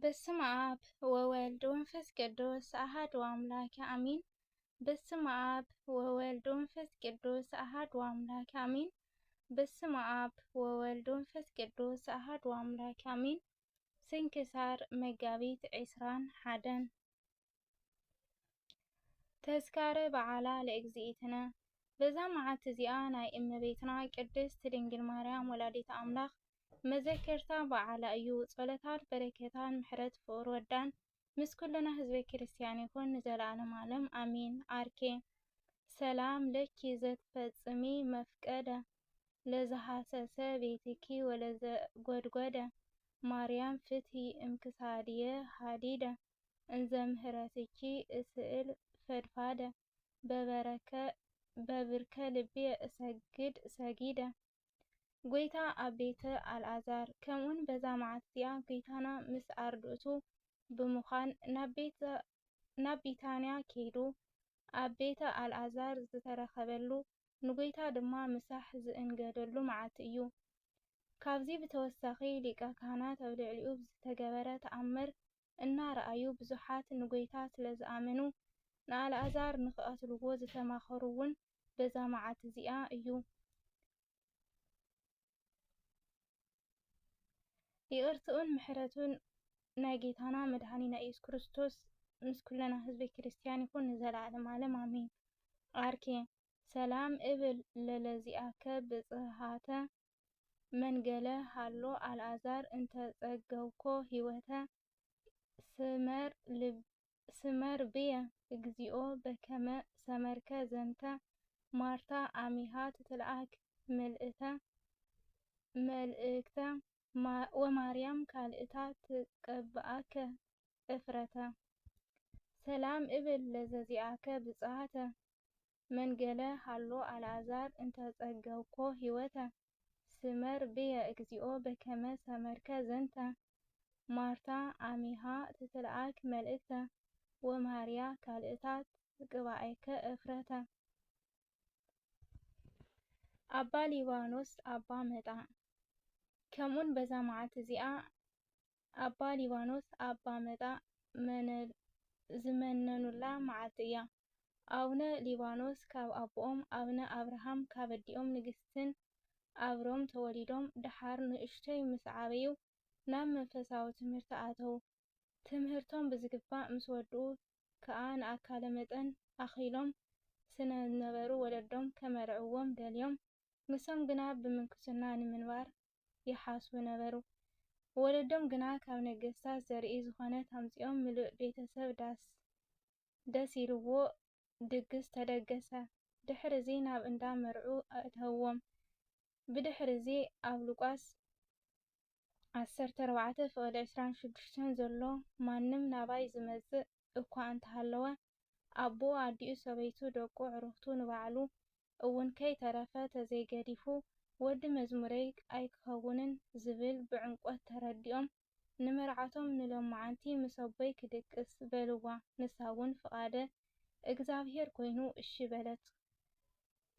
በስመ አብ ወወልድ ወመንፈስ ቅዱስ አሐዱ አምላክ አሚን። በስመ አብ ወወልድ ወመንፈስ ቅዱስ አሐዱ አምላክ አሚን። በስመ አብ ወወልድ ወመንፈስ ቅዱስ አሐዱ አምላክ አሚን። ስንክሳር መጋቢት ዕስራን ሓደን። ተዝካረ በዓላ ለእግዚእትነ። በዛ መዓልቲ እዚኣ ናይ እመቤትና ቅድስት ድንግል ማርያም ወላዲት ኣምላኽ መዘከርታ በዓላ እዩ። ጸሎታን በረከታን ምሕረት ፍቁር ወዳን ምስ ኩልና ህዝበ ክርስቲያን ይኹን ንዘለዓለም ዓለም ኣሜን። ኣርኬ ሰላም ለኪ ዘትፈጽሚ መፍቀደ ለዘሃሰሰ ቤትኪ ወለዘጎድጎደ ማርያም ፍትሂ እምክሳድየ ሃዲደ እንዘ ምህረትኪ እስእል ፈድፋደ በበረከ በብርከ ልብየ እሰግድ ሰጊደ። ጎይታ ኣብ ቤተ ኣልዓዛር። ከምኡን በዛ መዓልቲ እዚኣ ጎይታና ምስ ኣርድእቱ ብምዃን ናብ ቤተ ናብ ቢታንያ ከይዱ ኣብ ቤተ ኣልዓዛር ዝተረኸበሉ ንጎይታ ድማ ምሳሕ ዝእንገደሉ መዓልቲ እዩ። ካብዚ ብተወሳኺ ሊቀ ካህናት ኣብ ልዕሊኡ ብዝተገበረ ተኣምር እናረኣዩ ብዙሓት ንጎይታ ስለ ዝኣመኑ ንኣልዓዛር ንኽቐትልዎ ዝተማኸሩ እውን በዛ መዓልቲ እዚኣ እዩ። ይቕርትኡን ምሕረቱን ናይ ጌታና መድኃኒና ኢየሱስ ክርስቶስ ምስ ኩለና ህዝበ ክርስቲያን ይኹን ንዘለዓለም ዓለም ኣሜን። ኣርኬ ሰላም እብል ለለዚኣከ ብጽሃተ መንገለ ሃሎ ኣልዓዛር እንተጸገውኮ ህይወተ ስመር ልብ ስመር ብየ እግዚኦ በከመ ሰመርከ ዘንተ ማርታ አሚሃ ትትልአክ መልእተ መልእክተ ማ- ወማርያም ካልእታ ትቀብኣከ እፍረተ። ሰላም እብል ለዘዚኣከ ብጽሃተ መንገለ ሃሎ ኣልዓዛር እንተ ጸገብኮ ህይወተ ስመር ብየ እግዚኦ በከመ ሰመርከ ዘንተ ማርታ አሚሃ ትትልኣክ መልእክተ ወማርያ ካልእታት ትቅባኤከ እፍረተ። ኣባ ሊባኖስ ኣባ መጣ። ከምኡን በዛ መዓልቲ እዚኣ ኣባ ሊባኖስ ኣባ መጣ መነ- ዝመነኑላ መዓልቲ እያ። ኣቡነ ሊባኖስ ካብ ኣቦኦም ኣቡነ ኣብርሃም ካብ ኣዲኦም ንግስትን ኣብሮም ተወሊዶም ደሓር ንእሽተይ ምስ ዓበዩ ናብ መንፈሳዊ ትምህርቲ ኣተዉ። ትምህርቶም ብዝግባእ ምስ ወድኡ ከኣ ንኣካለ መጠን ኣኺሎም ስለ ዝነበሩ ወለዶም ከመርዕዎም ደልዮም ንሶም ግና ብምንኩስና ንምንባር ይሓስቡ ነበሩ። ወለዶም ግና ካብ ነገስታት ዘርኢ ዝኾነት ኣምጺኦም ምሉእ ቤተሰብ ዳስ ደስ ኢልዎ ድግስ ተደገሰ። ድሕሪ እዚ ናብ እንዳ መርዑ ኣእተውዎም። ብድሕሪ እዚ ኣብ ሉቃስ ዓሰርተ ኣርባዕተ ፍቕዲ ዕስራን ሽዱሽተን ዘሎ ማንም ናባይ ዝመጽእ እኳ እንተሃለወ ኣቦኡ ኣዲኡ ሰበይቱ ደቁ ኣዕሩኽቱ ንባዕሉ እውን ከይተረፈ ተዘይገዲፉ ወዲ መዝሙረይ ኣይክኸውንን ዝብል ብዕምቆት ተረዲኦም ንመርዓቶም ንሎማዓንቲ ምስ ኣቦይ ክድቅስ በልዋ ንሳ እውን ፍቓደ እግዚኣብሄር ኮይኑ እሺ በለት።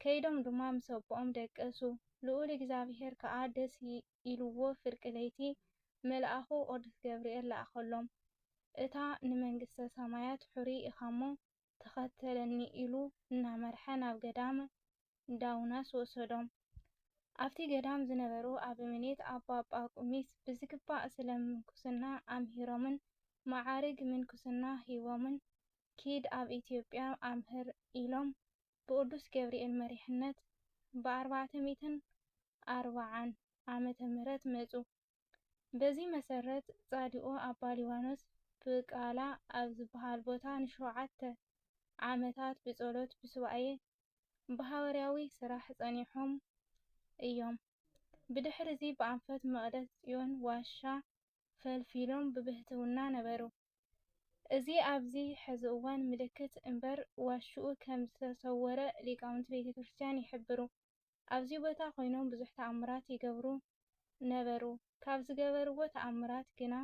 ከይዶም ድማ ምስ ኣቦኦም ደቀሱ። ልኡል እግዚኣብሄር ከኣ ደስ ኢልዎ ፍርቂ ለይቲ መልኣኹ ቅዱስ ገብርኤል ለኣኸሎም። እታ ንመንግስተ ሰማያት ሕሩይ ኢኻሞ ተኸተለኒ ኢሉ እናመርሐ ናብ ገዳም ዳውናስ ወሰዶም። ኣብቲ ገዳም ዝነበሩ ኣበምኔት ኣባ ጳቁሚስ ብዝግባእ ስለ ምንኩስና ኣምሂሮምን መዓርግ ምንኩስና ሂቦምን ኪድ ኣብ ኢትዮጵያ ኣምህር ኢሎም ብቅዱስ ገብርኤል መሪሕነት ብኣርባዕተ ሚእትን ኣርባዓን ዓመተ ምህረት መጹ። በዚ መሰረት ጻድቁ ኣባ ሊባኖስ ብቃላ ኣብ ዝበሃል ቦታ ንሸውዓተ ዓመታት ብጸሎት ብሱባኤ ብሃዋርያዊ ስራሕ ጸኒሖም እዮም። ብድሕሪ እዚ ብኣንፈት መቕደስ ጽዮን ዋሻ ፈልፊሎም ብብህትውና ነበሩ። እዚ ኣብዚ ሕዚ እዋን ምልክት እምበር ዋሽኡ ከም ዝተሰወረ ሊቃውንቲ ቤተ ክርስቲያን ይሕብሩ። ኣብዚ ቦታ ኮይኖም ብዙሕ ተኣምራት ይገብሩ ነበሩ። ካብ ዝገበርዎ ተኣምራት ግና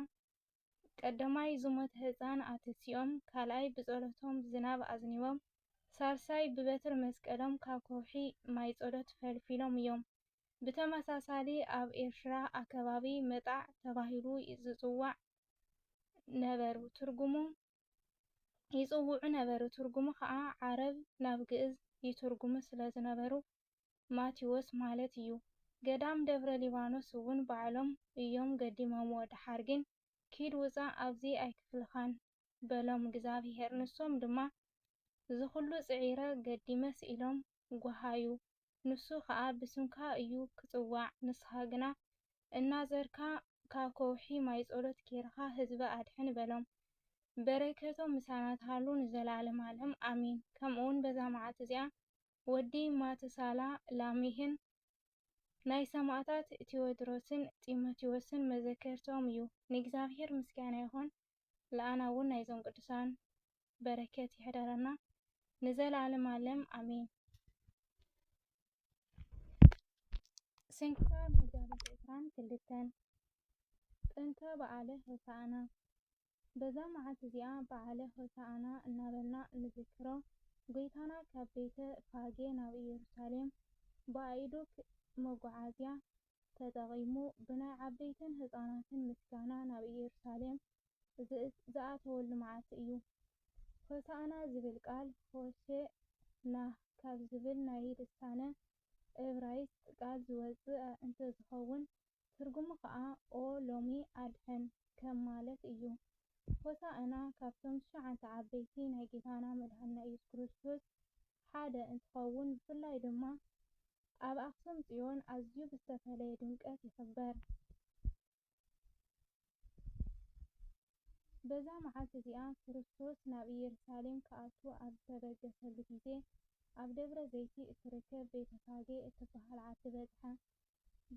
ቀዳማይ ዝሞተ ህፃን ኣተሲኦም፣ ካልኣይ ብፀሎቶም ዝናብ ኣዝኒቦም፣ ሳልሳይ ብበትሪ መስቀሎም ካብ ከውሒ ማይ ፀሎት ፈልፊሎም እዮም። ብተመሳሳሊ ኣብ ኤርትራ ኣከባቢ መጣዕ ተባሂሉ ዝፅዋዕ ነበሩ። ትርጉሙ ይጽውዑ ነበሩ። ትርጉሙ ኸኣ ዓረብ ናብ ግእዝ ይትርጉሙ ስለ ዝነበሩ ማቴዎስ ማለት እዩ። ገዳም ደብረ ሊባኖስ እውን ባዕሎም እዮም ገዲሞምዎ። ደሓር ግን ኪድ ውጻእ ኣብዚ ኣይክፍልኻን በሎም እግዚኣብሄር። ንሶም ድማ ዝኹሉ ጽዒረ ገዲመስ ኢሎም ጓሃዩ። ንሱ ኸኣ ብስምካ እዩ ክጽዋዕ፣ ንስኻ ግና እናዘርካ ካብ ከውሒ ማይ ጸሎት ጌርካ ህዝቢ ኣድሕን በሎም። በረከቶም ምሳና ትሃሉ ንዘለዓለም ዓለም ኣሜን። ከምኡውን በዛ መዓልቲ እዚኣ ወዲ ማትሳላ ላሜህን ናይ ሰማእታት ቴዎድሮስን ጢሞቴዎስን መዘከርቶም እዩ። ንእግዚኣብሔር ምስጋና ይኹን። ለኣና እውን ናይዞም ቅዱሳን በረከት ይሕደረና ንዘለዓለም ዓለም ኣሜን። ስንክሳር መጋቢት ዕስራን ክልተን ጥንተ በዓለ ሆሳዕና። በዛ መዓልቲ እዚኣ በዓለ ሆሳዕና እናበልና እንዝክሮ፣ ጐይታና ካብ ቤተ ፋጌ ናብ ኢየሩሳሌም ብኣእዱግ መጓዓዝያ ተጠቒሙ ብናይ ዓበይትን ህጻናትን ምስጋና ናብ ኢየሩሳሌም ዝእ-፣ ዝኣተወሉ መዓልቲ እዩ። ሆሳዕና ዝብል ቃል ሆሴዕና ካብ ዝብል ናይ ልሳነ እብራይስጥ ቃል ዝወጽእ እንተዝኸውን፣ ትርጉሙ ኸኣ ኦ ሎሚ ኣድሕን ከም ማለት እዩ። ሆሳዕና ካብቶም ትሽዓተ ዓበይቲ ናይ ጌታና መድሓኒና ኢየሱስ ክርስቶስ ሓደ እንትኸውን፣ ብፍላይ ድማ ኣብ ኣኽሱም ጽዮን ኣዝዩ ብዝተፈለየ ድምቀት ይኽበር። በዛ መዓልቲ እዚኣ ክርስቶስ ናብ ኢየሩሳሌም ክኣቱ ኣብ ዝተበገሰሉ ግዜ፣ ኣብ ደብረ ዘይቲ እትርከብ ቤተ ፋጌ እትበሃል ዓዲ በጽሐ።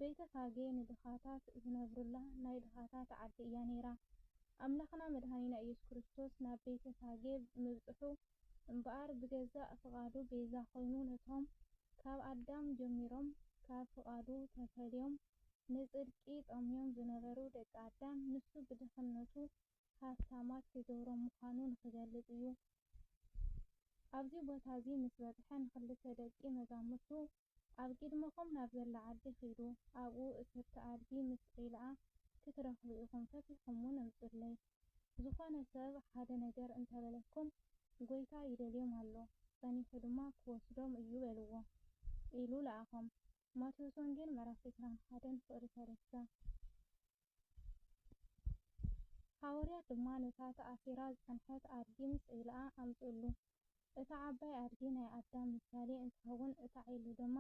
ቤተ ፋጌ ንድኻታት ዝነብሩላ ናይ ድኻታት ዓዲ እያ ነይራ። ኣምላኽና መድሃኒና ኢየሱስ ክርስቶስ ናብ ቤተ ፋጌ ምብጽሑ እምበኣር ብገዛእ ፍቓዱ ቤዛ ኮይኑ ነቶም ካብ ኣዳም ጀሚሮም ካብ ፍቓዱ ተፈልዮም ንጽድቂ ጠምዮም ዝነበሩ ደቂ ኣዳም ንሱ ብድኽነቱ ሃብታማት ክገብሮም ምዃኑ ንኽገልጽ እዩ። ኣብዚ ቦታ እዚ ምስ በጽሐ ንኽልተ ደቂ መዛሙርቱ ኣብ ቅድመኹም ናብ ዘላ ዓዲ ኺዱ፣ ኣብኡ እትርቲ ኣድጊ ምስ ዒልኣ ክትረኽቡ ኢኹም፣ ፈቲሕኩምውን ኣምጹለይ። ዝኾነ ሰብ ሓደ ነገር እንተበለኩም፣ ጐይታ ይደልዮም ኣሎ፣ ጸኒሑ ድማ ክወስዶም እዩ በልዎ ኢሉ ለኣኾም። ማቴዎስ ወንጌል ምዕራፍ ዕስራን ሓደን ፍቕሪ ሰለስተ። ሃዋርያት ድማ ነታ ተኣሲራ ዝጸንሐት ኣድጊ ምስ ዒልኣ ኣምጽእሉ። እታ ዓባይ ኣድጊ ናይ ኣዳም ምሳሌ እንትኸውን፣ እታ ዒሉ ድማ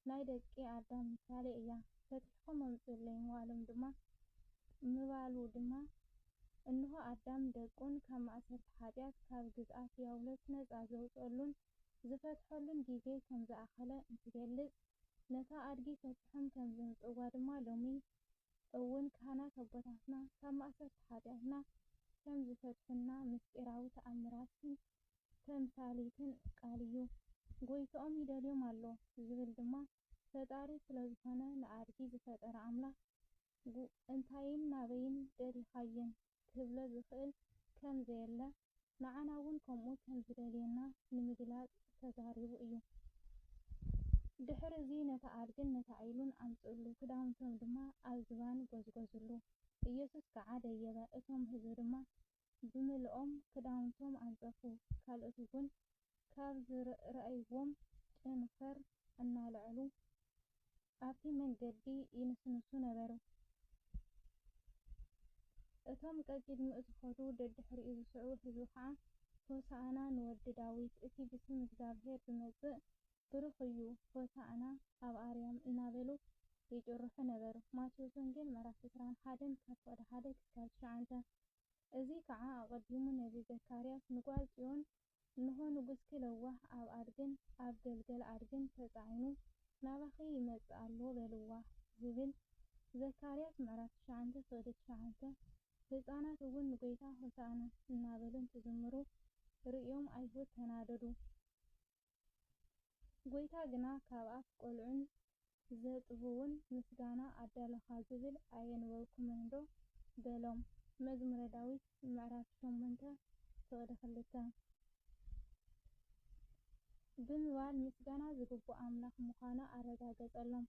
ናይ ደቂ ኣዳም ምሳሌ እያ። ፈቲሕኩም ኣምጽኡለይ ምባሎም ድማ፣ ምባሉ ድማ፣ እንሆ ኣዳም ደቁን ካብ ማእሰርቲ ሓጢኣት ካብ ግዝኣት ዲያብሎስ ነጻ ዘውጽኦሉን ዝፈትሖሉን ግዜ ከም ዝኣኸለ እንትገልጽ፣ ነታ ኣድጊ ፈቲሖም ከም ዘምጽእዋ ድማ ሎሚ እውን ካህናት ኣቦታትና ካብ ማእሰርቲ ሓጢኣትና ከም ዝፈትሑና ምስጢራዊ ተኣምራትን ተምሳሌትን ቃል እዩ። ጐይትኦም ይደልዮም ኣሎ ዝብል ድማ ፈጣሪ ስለ ዝኾነ ንኣድጊ ዝፈጠረ ኣምላኽ ጉ-፣ እንታይን ናበይን ደሊኻየን ክብሎ ዝኽእል ከም ዘየለ ንዓና እውን ከምኡ ከም ዝደልየና ንምግላጽ ተዛሪቡ እዩ። ድሕሪ እዚ ነታ ኣድግን ነታ ዒሉን ኣምጽእሉ፣ ክዳውንቶም ድማ ኣብ ዝባን ጐዝጐዝሉ። ኢየሱስ ከዓ ደየበ፣ እቶም ህዝቢ ድማ ብምልኦም ክዳውንቶም ኣንጸፉ፣ ካልኦት እውን ካብ ዝረኣይዎም ጨንፈር እናልዐሉ ኣብቲ መንገዲ ይንስንሱ ነበሩ። እቶም ቀቂድሚኡ ዝኸዱ ደድሕሪኡ ዝስዕቡ ህዝቢ ኸዓ፣ ሆሳዕና ንወዲ ዳዊት፣ እቲ ብስም እግዚኣብሔር ዝመጽእ ብሩኽ እዩ፣ ሆሳዕና ኣብ ኣርያም እናበሉ ይጭርሑ ነበሩ። ማቴዎስ ወንጌል ምዕራፍ ዕስራን ሓደን ካብ ፍቕዲ ሓደ ክሳብ ትሽዓተ። እዚ ከዓ ኣቐዲሙ ነቢ ዘካርያስ ንጓል ጽዮን፣ እንሆ ንጉስኪ ለዋህ ኣብ ኣድግን ኣብ ገልገል ኣድግን ተጻዒኑ ናባኺ ይመጽእ ኣሎ በልዋ ዝብል ዘካርያስ ምዕራፍ ትሽዓተ ፍቕዲ ትሽዓተ። ህጻናት እውን ንጎይታ ሆሳዕና እናበሉ እንትዝምሩ ርእዮም ኣይሁድ ተናደዱ። ጎይታ ግና ካብ ኣፍ ቆልዑን ዘጥብውን ምስጋና ኣዳለኻ ዝብል ኣየንበብኩምን ዶ? በሎም። መዝሙረ ዳዊት ምዕራፍ ሸሞንተ ፍቕዲ ክልተ። ብምባል ምስጋና ዝግብኦ ኣምላኽ ምዃኑ ኣረጋገጸሎም።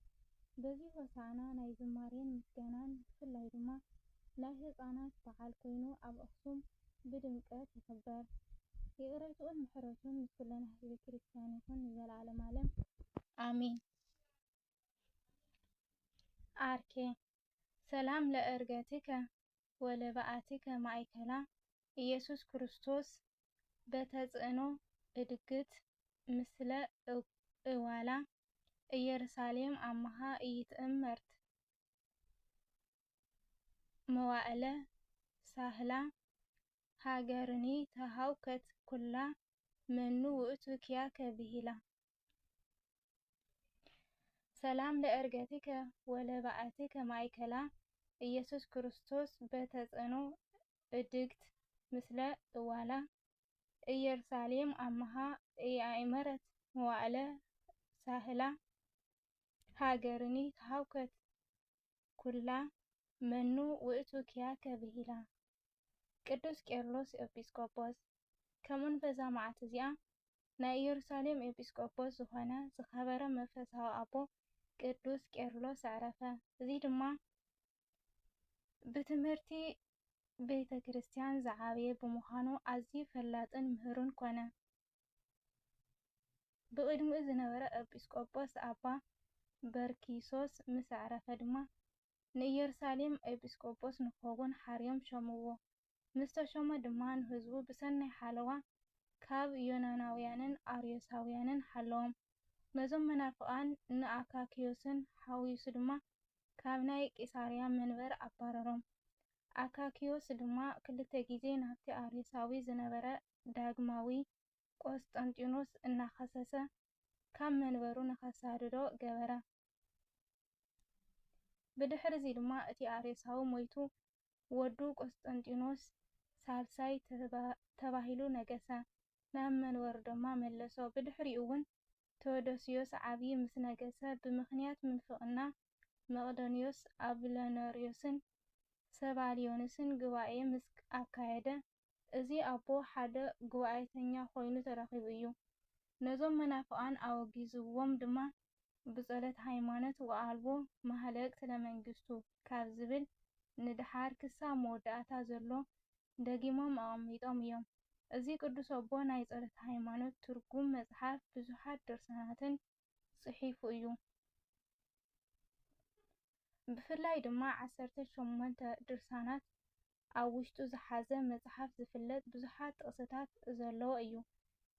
በዚ ሆሳዕና ናይ ዝማሬን ምስጋናን ብፍላይ ድማ ናይ ህፃናት በዓል ኮይኑ ኣብ ኣኽሱም ብድምቀት ይኽበር። ይቕረትኡን ምሕረቱን ምስ ኩለና ህዝቢ ክርስቲያን ይኹን ንዘለዓለም ዓለም ኣሜን። ኣርኬ ሰላም ለእርገትከ ወለበኣትከ ማእከላ ኢየሱስ ክርስቶስ በተጽዕኖ እድግት ምስለ እዋላ ኢየሩሳሌም ኣማሃ ኢይትእመርት መዋእለ ሳህላ ሃገርኒ ተሃውከት ኩላ መኑ ውእቱ ኪያከ ብሂላ። ሰላም ለእርገትከ ወለበኣትከ ማእከላ ኢየሱስ ክርስቶስ በተጽዕኖ እድግት ምስለ እዋላ ኢየሩሳሌም ኣማሃ ኢኣእመረት መዋእለ ሳህላ ሃገርኒ ተሃውከት ኩላ መኑ ውእቱ ኪያከ ብሂላ። ቅዱስ ቄርሎስ ኤጲስቆጶስ። ከምኡን በዛ መዓት እዚኣ ናይ ኢየሩሳሌም ኤጲስቆጶስ ዝኾነ ዝኸበረ መንፈሳዊ ኣቦ ቅዱስ ቄርሎስ ኣዕረፈ። እዚ ድማ ብትምህርቲ ቤተ ክርስቲያን ዝዓበየ ብምዃኑ ኣዝዩ ፈላጥን ምሁርን ኮነ። ብቕድሚኡ ዝነበረ ኤጲስቆጶስ ኣባ በርኪሶስ ምስ ኣዕረፈ ድማ ንኢየሩሳሌም ኤጲስቆጶስ ንክኸውን ሓርዮም ሸምዎ። ምስ ተሾመ ድማ ንህዝቡ ብሰናይ ሓለዋ ካብ ዮናናውያንን ኣርዮሳውያንን ሓለዎም። ነዞም መናፍቓን ንኣካክዮስን ሓዊሱ ድማ ካብ ናይ ቂሳርያ መንበር ኣባረሮም። ኣካክዮስ ድማ ክልተ ግዜ ናብቲ ኣርዮሳዊ ዝነበረ ዳግማዊ ቆስጠንጢኖስ እናኸሰሰ ካብ መንበሩ ንኸሳድዶ ገበረ። ብድሕሪ እዚ ድማ እቲ ኣርዮሳዊ ሞይቱ ወዱ ቆስጠንጢኖስ ሳልሳይ ተባሂሉ ነገሰ፣ ናብ መንበሩ ድማ መለሶ። ብድሕሪኡ እውን ቴዎዶስዮስ ዓብዪ ምስ ነገሰ ብምኽንያት ምንፍቕና መቕዶንዮስ ኣቡለነርዮስን ሰባልዮንስን ጉባኤ ምስ ኣካየደ፣ እዚ ኣቦ ሓደ ጉባኤተኛ ኮይኑ ተረኺቡ እዩ። ነዞም መናፍቓን ኣወጊዝዎም ድማ ብጸሎተ ሃይማኖት ወአልቦ ማህለቅት ለመንግስቱ ካብ ዝብል ንደሓር ክሳብ መወዳእታ ዘሎ ደጊሞም ኣቐሚጦም እዮም። እዚ ቅዱስ ኣቦ ናይ ጸሎተ ሃይማኖት ትርጉም መጽሓፍ ብዙሓት ድርሳናትን ጽሒፉ እዩ። ብፍላይ ድማ ዓሰርተ ሸሞንተ ድርሳናት ኣብ ውሽጡ ዝሓዘ መጽሓፍ ዝፍለጥ ብዙሓት ጥቕስታት ዘለዎ እዩ።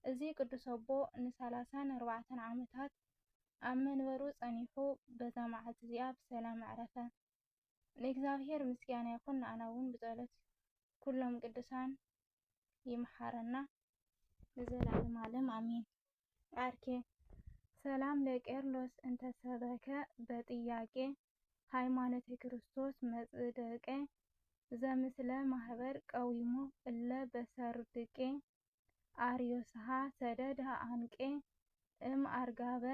እዚ ቅዱስ ኣቦ ንሰላሳን ኣርባዕተን ዓመታት ኣብ መንበሩ ጸኒሑ በዛ መዓልቲ እዚኣ ብሰላም ኣዕረፈ። ንእግዚኣብሔር ምስጋና ይኹን፣ ንኣና እውን ብጸሎት ኩሎም ቅዱሳን ይምሓረና ንዘለዓለም ዓለም ኣሜን። ኣርኬ ሰላም ለቄርሎስ እንተሰበከ በጥያቄ ሃይማኖተ ክርስቶስ መጽደቄ ዘምስለ ማህበር ቀዊሞ እለ በሰርድቄ ኣርዮስሃ ሰደደ ኣንቄ እም ኣርጋበ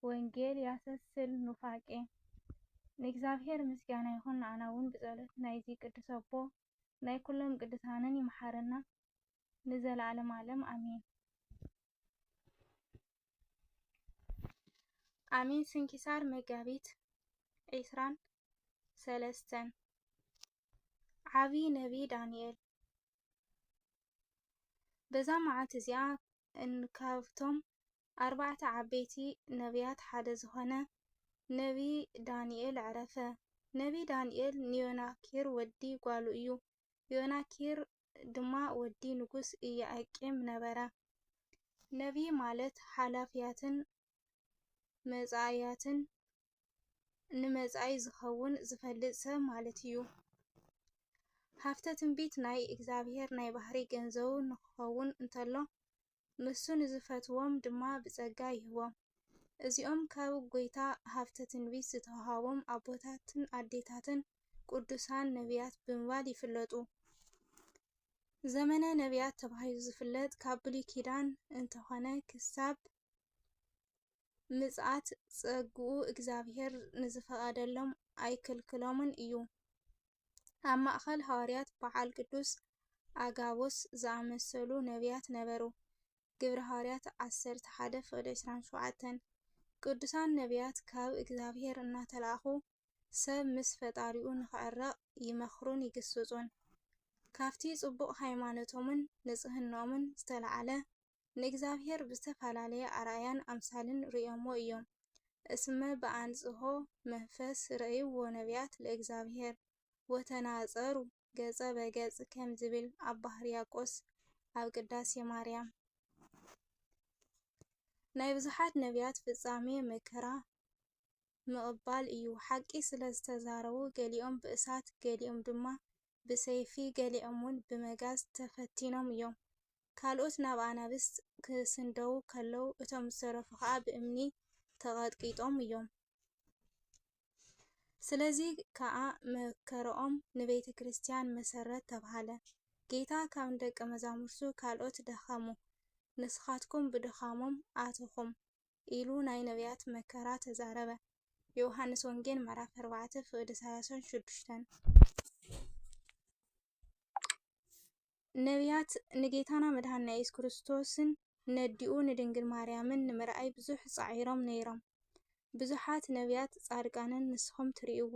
ወንጌል ያሰስል ኑፋቄ። ንእግዚኣብሔር ምስጋና ይኹን፣ ንኣና እውን ብጸሎት ናይዚ ቅዱስ ኣቦ ናይ ኩሎም ቅዱሳንን ይምሓረና ንዘለዓለም ዓለም ኣሜን። ኣሜን። ስንኪሳር መጋቢት ዒስራን ሰለስተን። ዓቢ ነቢ ዳንኤል። በዛ መዓት እዚኣ እንካብቶም ኣርባዕተ ዓበይቲ ነቢያት ሓደ ዝኾነ ነቢ ዳንኤል ዕረፈ። ነቢ ዳንኤል ንዮናኪር ወዲ ጓሉ እዩ። ዮናኪር ድማ ወዲ ንጉስ ኢያቄም ነበረ። ነቢ ማለት ሓላፍያትን መጻእያትን ንመጻኢ ዝኸውን ዝፈልጥ ሰብ ማለት እዩ። ሃፍተ ትንቢት ናይ እግዚኣብሔር ናይ ባህሪ ገንዘቡ ንክኸውን እንተሎ፣ ንሱ ንዝፈትዎም ድማ ብጸጋ ይህቦም። እዚኦም ካብ ጐይታ ሃፍተ ትንቢት ዝተውሃቦም ኣቦታትን ኣዴታትን ቅዱሳን ነቢያት ብምባል ይፍለጡ። ዘመነ ነቢያት ተባሂሉ ዝፍለጥ ካብ ብሉይ ኪዳን እንተኾነ ክሳብ ምጽኣት ጸግኡ እግዚኣብሔር ንዝፈቐደሎም ኣይክልክሎምን እዩ። ኣብ ማእከል ሃዋርያት በዓል ቅዱስ ኣጋቦስ ዝኣመሰሉ ነቢያት ነበሩ። ግብረ ሃዋርያት ዓሰርተ ሓደ ፍቕዲ ዕስራን ሸውዓተን። ቅዱሳን ነቢያት ካብ እግዚኣብሔር እናተላእኹ ሰብ ምስ ፈጣሪኡ ንኽዕረቕ ይመኽሩን ይግስጹን። ካብቲ ጽቡቕ ሃይማኖቶምን ንጽህንኦምን ዝተላዕለ፣ ንእግዚኣብሔር ብዝተፈላለየ ኣርኣያን ኣምሳልን ርእዮሞ እዮም። እስመ በአንጽሖ መንፈስ ረእይዎ ነቢያት ለእግዚኣብሔር ወተናጸሩ ገጸ በገጽ ከም ዝብል ኣባ ሕርያቆስ ኣብ ቅዳሴ ማርያም። ናይ ብዙሓት ነቢያት ፍጻሜ መከራ ምቕባል እዩ። ሓቂ ስለ ዝተዛረቡ፣ ገሊኦም ብእሳት፣ ገሊኦም ድማ ብሰይፊ፣ ገሊኦም እውን ብመጋዝ ተፈቲኖም እዮም። ካልኦት ናብ ኣናብስ ክስንደዉ ከለዉ፣ እቶም ዝተረፉ ኸኣ ብእምኒ ተቐጥቂጦም እዮም። ስለዚ ከኣ መከርኦም ንቤተ ክርስቲያን መሰረት ተብሃለ። ጌታ ካብ ንደቀ መዛሙርቱ ካልኦት ደኸሙ፣ ንስኻትኩም ብድኻሞም ኣተኹም ኢሉ ናይ ነቢያት መከራ ተዛረበ። ዮሃንስ ወንጌል ምዕራፍ ኣርባዕተ ፍቕዲ ሰላሳን ሽዱሽተን። ነቢያት ንጌታና መድኃኒና ኢየሱስ ክርስቶስን ነዲኡ ንድንግል ማርያምን ንምርኣይ ብዙሕ ጻዒሮም ነይሮም። ብዙሓት ነቢያት ጻድቃንን ንስኹም ትርእይዎ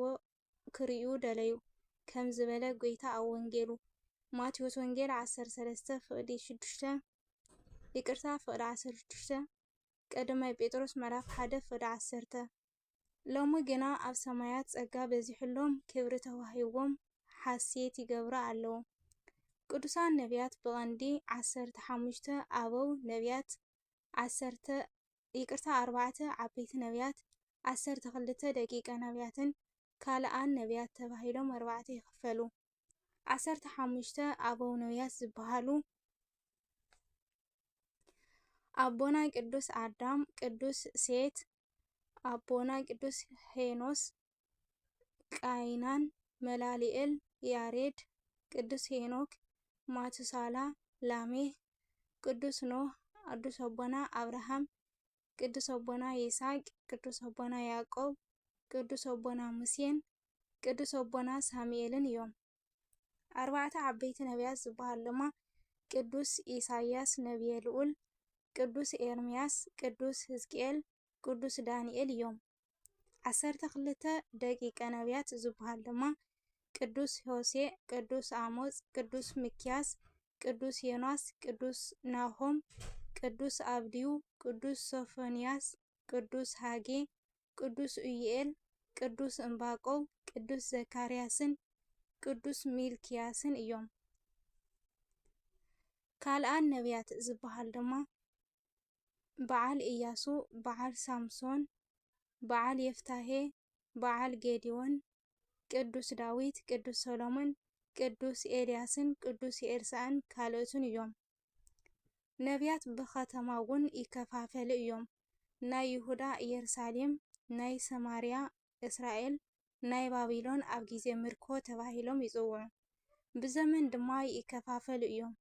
ክርእዩ ደለዩ ከም ዝበለ ጐይታ ኣብ ወንጌሉ። ማቴዎስ ወንጌል ዓሰርተ ሰለስተ ፍቕዲ ሽዱሽተ፣ ይቅርታ፣ ፍቕዲ ዓሰርተ ሽዱሽተ፣ ቀዳማይ ጴጥሮስ ምዕራፍ ሓደ ፍቕዲ ዓሰርተ። ሎሚ ግና ኣብ ሰማያት ጸጋ በዚሑሎም፣ ክብሪ ተዋሂብዎም፣ ሓሴት ይገብሩ ኣለዉ። ቅዱሳን ነቢያት ብቐንዲ ዓሰርተ ሓሙሽተ ኣበው ነቢያት፣ ዓሰርተ፣ ይቅርታ፣ ኣርባዕተ ዓበይቲ ነቢያት፣ ዓሰርተ ክልተ ደቂቀ ነቢያትን ካልኣን ነቢያት ተባሂሎም ኣርባዕተ ይኽፈሉ። ዓሰርተ ሓሙሽተ ኣበው ነቢያት ዝበሃሉ ኣቦና ቅዱስ ኣዳም፣ ቅዱስ ሴት፣ ኣቦና ቅዱስ ሄኖስ፣ ቃይናን፣ መላሊኤል፣ ያሬድ፣ ቅዱስ ሄኖክ፣ ማቱሳላ፣ ላሜህ፣ ቅዱስ ኖህ፣ ቅዱስ ኣቦና ኣብርሃም፣ ቅዱስ ኣቦና ይስሐቅ፣ ቅዱስ ኣቦና ያዕቆብ፣ ቅዱስ ኣቦና ሙሴን ቅዱስ ኣቦና ሳሙኤልን እዮም። ኣርባዕተ ዓበይቲ ነቢያት ዝበሃሉ ድማ ቅዱስ ኢሳይያስ ነቢየ ልዑል፣ ቅዱስ ኤርምያስ፣ ቅዱስ ሕዝቅኤል፣ ቅዱስ ዳንኤል እዮም። ዓሰርተ ክልተ ደቂቀ ነቢያት ዝበሃሉ ድማ ቅዱስ ሆሴዕ፣ ቅዱስ ኣሞጽ፣ ቅዱስ ሚክያስ፣ ቅዱስ ዮናስ፣ ቅዱስ ናሆም፣ ቅዱስ ኣብድዩ፣ ቅዱስ ሶፎንያስ፣ ቅዱስ ሃጌ፣ ቅዱስ ኡይኤል፣ ቅዱስ እምባቆው፣ ቅዱስ ዘካርያስን ቅዱስ ሚልክያስን እዮም። ካልኣን ነቢያት ዝበሃል ድማ በዓል ኢያሱ፣ በዓል ሳምሶን፣ በዓል የፍታሄ፣ በዓል ጌዲዎን፣ ቅዱስ ዳዊት፣ ቅዱስ ሰሎሞን፣ ቅዱስ ኤልያስን ቅዱስ ኤልሳእን ካልኦትን እዮም። ነቢያት ብኸተማ እውን ይከፋፈሉ እዮም። ናይ ይሁዳ ኢየሩሳሌም፣ ናይ ሰማርያ እስራኤል፣ ናይ ባቢሎን ኣብ ግዜ ምርኮ ተባሂሎም ይጽውዑ። ብዘመን ድማ ይከፋፈሉ እዮም።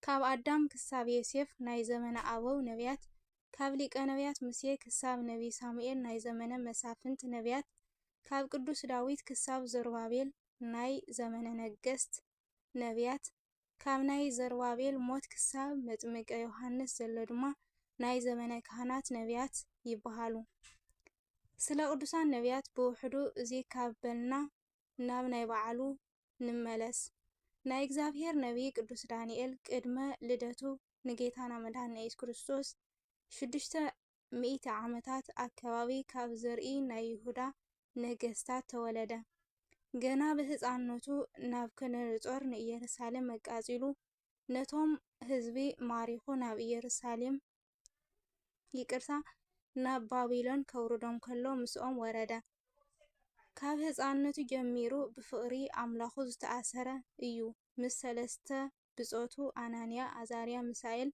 ካብ ኣዳም ክሳብ ዮሴፍ ናይ ዘመነ ኣበው ነቢያት፣ ካብ ሊቀ ነቢያት ሙሴ ክሳብ ነቢ ሳሙኤል ናይ ዘመነ መሳፍንት ነቢያት፣ ካብ ቅዱስ ዳዊት ክሳብ ዘሩባቤል ናይ ዘመነ ነገስት ነቢያት፣ ካብ ናይ ዘሩባቤል ሞት ክሳብ መጥምቀ ዮሃንስ ዘሎ ድማ ናይ ዘመነ ካህናት ነቢያት ይበሃሉ። ስለ ቅዱሳን ነቢያት ብውሕዱ እዚ ካብ በልና ናብ ናይ በዓሉ ንመለስ። ናይ እግዚኣብሔር ነቢይ ቅዱስ ዳንኤል ቅድመ ልደቱ ንጌታና መድኃኒና ኢየሱስ ክርስቶስ ሽዱሽተ ሚእቲ ዓመታት ኣከባቢ ካብ ዘርኢ ናይ ይሁዳ ነገስታት ተወለደ። ገና ብህፃንነቱ ናቡከደነፆር ንኢየሩሳሌም ኣቃጺሉ ነቶም ህዝቢ ማሪኹ ናብ ኢየሩሳሌም፣ ይቅርታ፣ ናብ ባቢሎን ከውርዶም ከሎ ምስኦም ወረደ። ካብ ህፃንነቱ ጀሚሩ ብፍቕሪ ኣምላኹ ዝተኣሰረ እዩ። ምስ ሰለስተ ብጾቱ ኣናንያ፣ ኣዛርያ፣ ሚሳኤል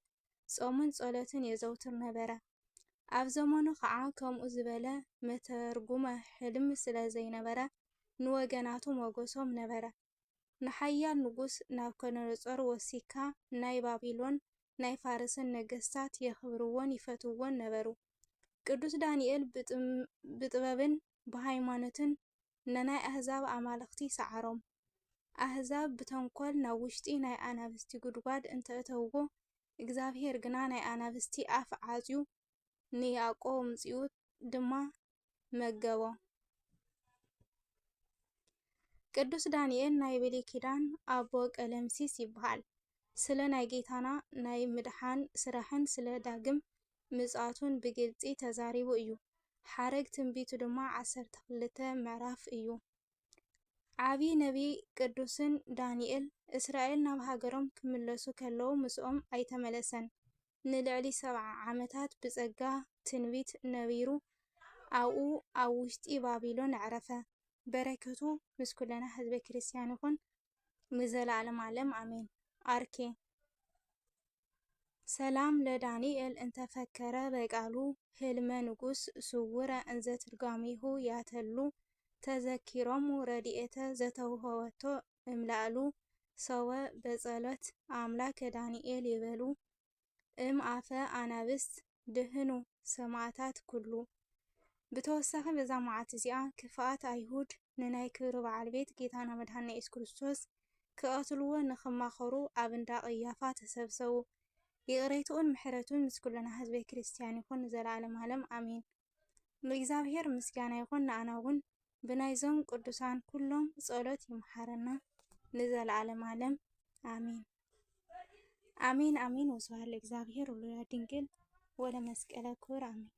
ጾምን ጸሎትን የዘውትር ነበረ። ኣብ ዘመኑ ኸዓ ከምኡ ዝበለ መተርጉመ ሕልም ስለ ዘይነበረ ንወገናቱ ሞገሶም ነበረ። ንሓያል ንጉስ ናቡከደነጾር ወሲካ ናይ ባቢሎን ናይ ፋርስን ነገስታት የኽብርዎን ይፈትውዎን ነበሩ። ቅዱስ ዳንኤል ብጥም-፣ ብጥበብን ብሃይማኖትን ነናይ ኣህዛብ ኣማልኽቲ ሰዓሮም። ኣህዛብ ብተንኮል ናብ ውሽጢ ናይ ኣናብስቲ ጉድጓድ እንተእተውዎ፣ እግዚኣብሔር ግና ናይ ኣናብስቲ ኣፍ ዓጽዩ ንያዕቆብ ኣምጺኡ ድማ መገቦ። ቅዱስ ዳንኤል ናይ ብሉይ ኪዳን ኣቦ ቀለምሲስ ይበሃል። ስለ ናይ ጌታና ናይ ምድሓን ስራሕን ስለ ዳግም ምጽኣቱን ብግልጺ ተዛሪቡ እዩ። ሓረግ ትንቢቱ ድማ ዓሰርተ ክልተ ምዕራፍ እዩ። ዓቢ ነቢ ቅዱስን ዳንኤል፣ እስራኤል ናብ ሃገሮም ክምለሱ ከለዉ ምስኦም ኣይተመለሰን። ንልዕሊ ሰብዓ ዓመታት ብጸጋ ትንቢት ነቢሩ፣ ኣብኡ ኣብ ውሽጢ ባቢሎን ኣዕረፈ። በረከቱ ምስ ኩለና ህዝበ ክርስቲያን ይኹን ንዘለዓለም ዓለም ኣሜን። ኣርኬ። ሰላም ለዳንኤል እንተፈከረ በቃሉ ህልመ ንጉስ ስውረ እንዘ ትርጓሚሁ ያተሉ ተዘኪሮሙ ረድኤተ ዘተውህበቶ እምላእሉ ሰወ በጸሎት ኣምላከ ዳንኤል ይበሉ እም ኣፈ ኣናብስት ድህኑ ሰማዕታት ኩሉ። ብተወሳኺ በዛ መዓልቲ እዚኣ ክፍኣት ኣይሁድ ንናይ ክብሪ በዓል ቤት ጌታና መድሓንና የሱስ ክርስቶስ ክቐትልዎ ንኽማኸሩ ኣብ እንዳ ቀያፋ ተሰብሰቡ። ይቕሬትኡን ምሕረቱን ምስ ኩልና ህዝበ ክርስቲያን ይኹን ንዘለዓለም ዓለም ኣሜን። ንእግዚኣብሔር ምስጋና ይኹን፣ ንኣና እውን ብናይዞም ቅዱሳን ኩሎም ጸሎት ይምሓረና ንዘለዓለም ዓለም ኣሜን። ኣሜን ኣሜን። ወስብሐት ለእግዚኣብሔር ወለወላዲቱ ድንግል ወለመስቀሉ ክቡር ኣሜን።